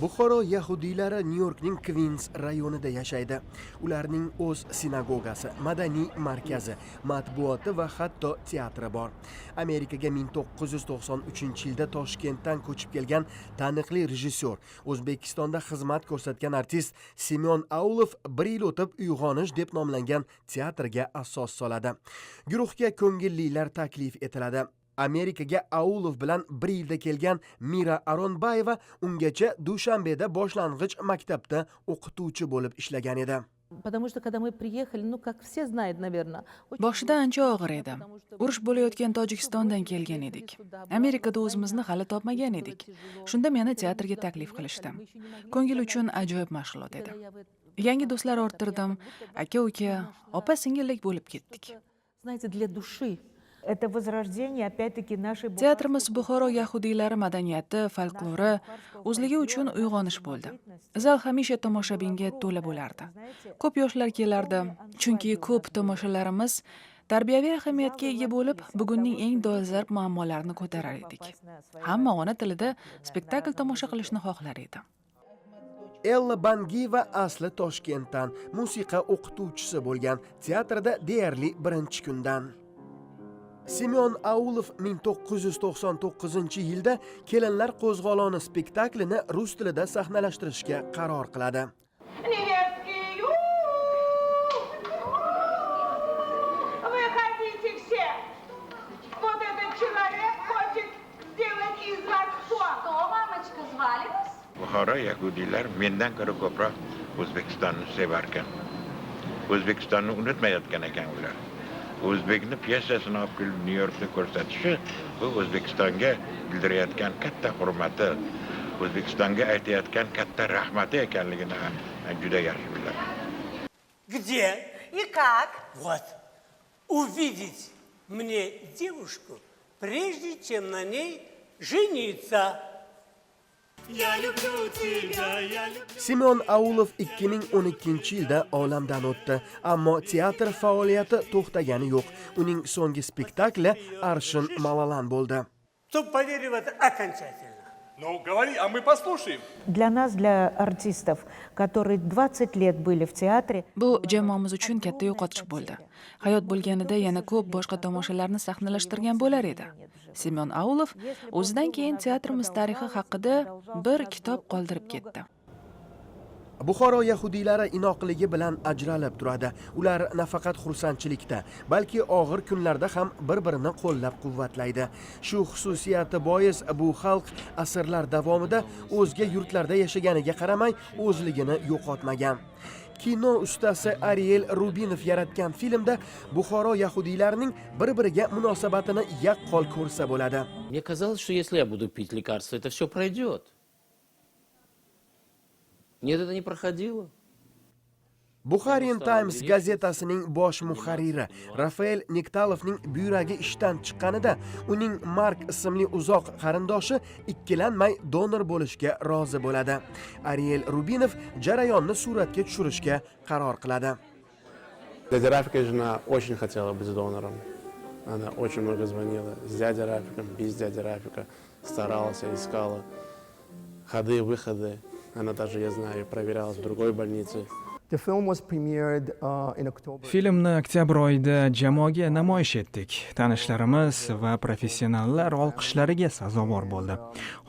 Buxoro yahudiylari Nyu-Yorkning Kvins rayonida yashaydi. Ularning o'z sinagogasi, madaniy markazi, matbuoti va hatto teatri bor. Amerikaga 1993-yilda Toshkentdan ko'chib kelgan taniqli rejissyor, O'zbekistonda xizmat ko'rsatgan artist Semyon Aulov "Bir yil o'tib uyg'onish" deb nomlangan teatrga asos soladi. Guruhga ko'ngillilar taklif etiladi. Amerikaga Aulov bilan bir yilda kelgan Mira Aronbayeva ungacha Dushanbeda boshlang'ich maktabda o'qituvchi bo'lib ishlagan edi. Потому что, когда мы приехали, ну, как все знают, наверное. Boshida ancha og'ir edi. Urush bo'layotgan Tojikistondan kelgan edik. Amerikada o'zimizni hali topmagan edik. Shunda meni teatrga taklif qilishdi. Ko'ngil uchun ajoyib mashg'ulot edi. Yangi do'stlar orttirdim, aka uka, opa singillik bo'lib ketdik. Знаете, для души. Это возрождение, опять-таки, нашей Teatrimiz Buxoro yahudiylari madaniyati, folklori, o'zligi uchun uyg'onish bo'ldi. Zal hamisha tomoshabinga to'la bo'lardi. Ko'p yoshlar kelardi, chunki ko'p tomoshalarimiz tarbiyaviy ahamiyatga ega bo'lib, bugunning eng dolzarb muammolarini ko'tarar edik. Hamma ona tilida spektakl tomosha qilishni xohlar edi. Ella Bangiyeva asli Toshkentdan, musiqa o'qituvchisi bo'lgan, teatrda deyarli birinchi kundan. Semyon Aulov 1999-yilda "Kelinlar qo'zg'oloni" spektaklini rus tilida sahnalashtirishga qaror qiladi. Невестки, выходите все. Вот этот человек хочет сделать из вас что? Что, мамочка, звали нас? Buxoro yahudiylar mendan ko'ra ko'proq O'zbekistonni sevarkan. O'zbekistonni unutmayotgan ekan ular. O'zbekni pyesasini olib kelib Nyu Yorkda ko'rsatishi bu O'zbekistonga bildirayotgan katta hurmati, O'zbekistonga aytayotgan katta rahmati ekanligini ham men juda yaxshi bilaman. Где? И как? Вот. Увидеть мне девушку, прежде чем на ней жениться. Я люблю тебя, я люблю. Semyon Aulov 2012-yilda olamdan o'tdi, ammo teatr faoliyati to'xtagani yo'q. Uning so'nggi spektakli "Arshin Malalan" bo'ldi. Чтоб поверил в это окончательно. Ну, говори, а мы послушаем. Для нас, для артистов, которые 20 лет были в театре, Bu jamoamiz uchun katta yo'qotish bo'ldi. Hayot bo'lganida yana ko'p boshqa tomoshalarni sahnalashtirgan bo'lar edi. Semyon Aulov o'zidan keyin teatrimiz tarixi haqida bir kitob qoldirib ketdi. Buxoro yahudiylari inoqligi bilan ajralib turadi. Ular nafaqat xursandchilikda, balki og'ir kunlarda ham bir-birini qo'llab-quvvatlaydi. Shu xususiyati bois bu xalq asrlar davomida o'zga yurtlarda yashaganiga qaramay, o'zligini yo'qotmagan. Kino ustasi Ariel Rubinov yaratgan filmda Buxoro yahudiylarining bir-biriga munosabatini yaqqol ko'rsa bo'ladi. Мне казалось, что если я буду пить лекарства, это все пройдет. Нет, это не проходило. Bukharian Times gazetasining bosh muharriri Rafael Nektalovning buyragi ishdan chiqqanida uning Mark ismli uzoq qarindoshi ikkilanmay donor bo'lishga rozi bo'ladi. Ariel Rubinov jarayonni suratga tushirishga qaror qiladi. Дядя Рафика жена очень хотела быть донором. Она очень много звонила с дядей Рафиком, без дяди Рафика. Старалась, искала ходы и выходы. Она даже, я знаю, проверялась в другой больнице. Filmni oktyabr oyida jamoaga namoyish etdik. Tanishlarimiz va professionallar olqishlariga sazovor bo'ldi.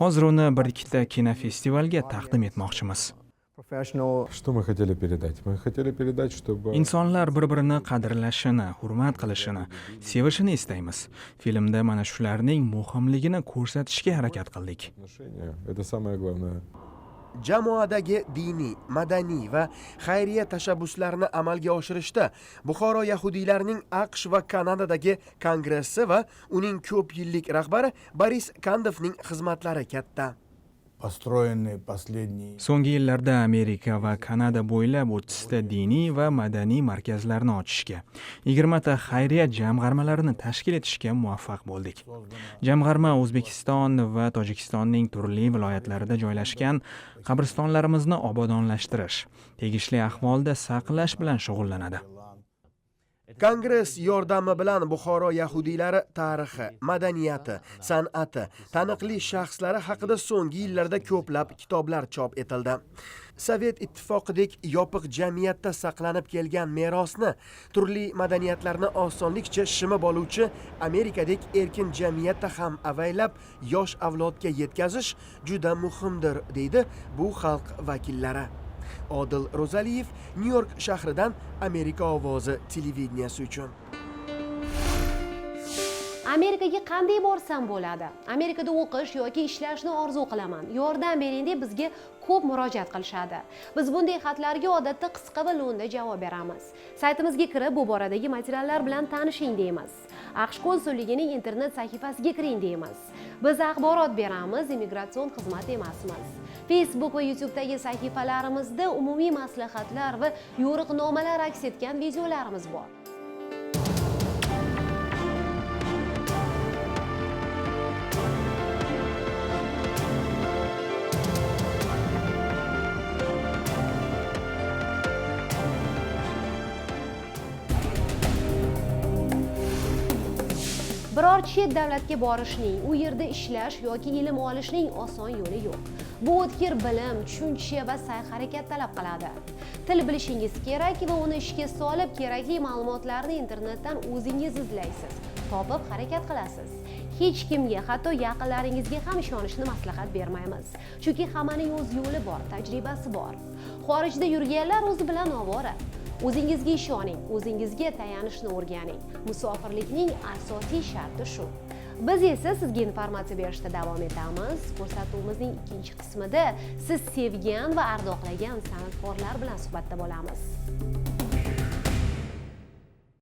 Hozir uni bir ikkita kinofestivalga taqdim etmoqchimiz. Что мы хотели передать? Мы хотели передать, чтобы Insonlar bir birini qadrlashini, hurmat qilishini, sevishini istaymiz. Filmda mana shularning muhimligini ko'rsatishga harakat qildik. Отношения – это самое главное. Jamoadagi diniy, madaniy va xayriya tashabbuslarini amalga oshirishda Buxoro yahudiylarining AQSh va Kanadadagi kongressi va uning ko'p yillik rahbari Boris Kandovning xizmatlari katta. Построены последние So'nggi yillarda Amerika va Kanada bo'ylab 30 ta diniy va madaniy markazlarni ochishga, 20 ta xayriya jamg'armalarini tashkil etishga muvaffaq bo'ldik. Jamg'arma O'zbekiston va Tojikistonning turli viloyatlarida joylashgan qabristonlarimizni obodonlashtirish, tegishli ahvolda saqlash bilan shug'ullanadi. Kongress yordami bilan Buxoro yahudiylari tarixi, madaniyati, san'ati, taniqli shaxslari haqida so'nggi yillarda ko'plab kitoblar chop etildi. Sovet ittifoqidek yopiq jamiyatda saqlanib kelgan merosni, turli madaniyatlarni osonlikcha shimib oluvchi Amerikadek erkin jamiyatda ham avaylab yosh avlodga yetkazish juda muhimdir, deydi bu xalq vakillari. Odil Ro'zaliyev, Nyu-York shahridan Amerika ovozi televideniyasi uchun. Amerikaga qanday borsam bo'ladi? Amerikada o'qish yoki ishlashni orzu qilaman. Yordam bering deb bizga ko'p murojaat qilishadi. Biz bunday xatlarga odatda qisqa va lo'nda javob beramiz. Saytimizga kirib, bu boradagi materiallar bilan tanishing deymiz. AQSh konsulligining internet sahifasiga kiring deymiz. Biz axborot beramiz, immigratsion xizmat emasmiz. Facebook va YouTube'dagi sahifalarimizda umumiy maslahatlar va yo'riqnomalar aks etgan videolarimiz bor. Biror chet davlatga borishning, u yerda ishlash yoki ilm olishning oson yo'li yo'q. Bu o'tkir bilim, tushuncha va sa'y-harakat talab qiladi. Til bilishingiz kerak va uni ishga solib, kerakli ma'lumotlarni internetdan o'zingiz izlaysiz, topib harakat qilasiz. Hech kimga, hatto yaqinlaringizga ham ishonishni maslahat bermaymiz. Chunki hammaning o'z yo'li bor, tajribasi bor. Xorijda yurganlar o'zi bilan ovora. O'zingizga ishoning, o'zingizga tayanishni o'rganing. Musofirlikning asosiy sharti shu. Biz esa sizga informatsiya berishda davom etamiz. Ko'rsatuvimizning ikkinchi qismida siz sevgan va ardoqlagan san'atkorlar bilan suhbatda bo'lamiz.